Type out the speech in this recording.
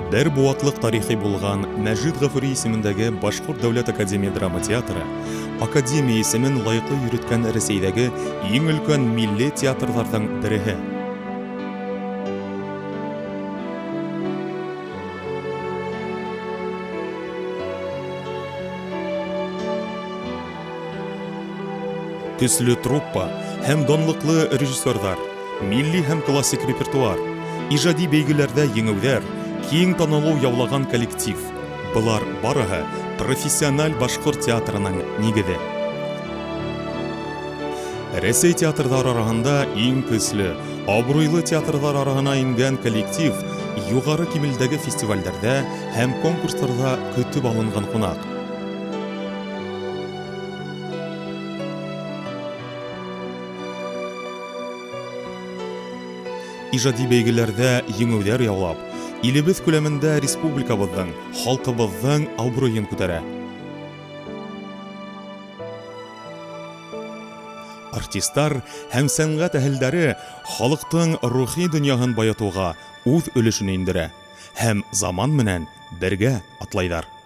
Бер быуатлыҡ тарихи булған Мәжит Ғафури исемендәге Башҡорт дәүләт академия драма театры академия исемен лайыҡлы йөрөткән Рәсәйҙәге иң өлкән милли театрҙарҙың береһе. Көслө труппа һәм данлыҡлы режиссерҙар, милли һәм классик репертуар, ижади бәйгеләрҙә еңеүҙәр, киң танылыу яулаған коллектив — былар барыһы профессиональ башҡорт театрының нигеҙе. Рәсәй театрҙары араһында иң көслө, абруйлы театрҙар араһына ингән коллектив юғары кимәлдәге фестивалдәрҙә һәм конкурстарҙа көтөп алынған ҡунаҡ. Ижади бәйгеләрҙә еңеүҙәр яулап, илебеҙ күләмендә республикабыҙҙың, халҡыбыҙҙың абруйын күтәрә. Артистар һәм сәнғәт әһелдәре халыҡтың рухи донъяһын байытыуға үҙ өлөшөн индерә һәм заман менән бергә атлайҙар.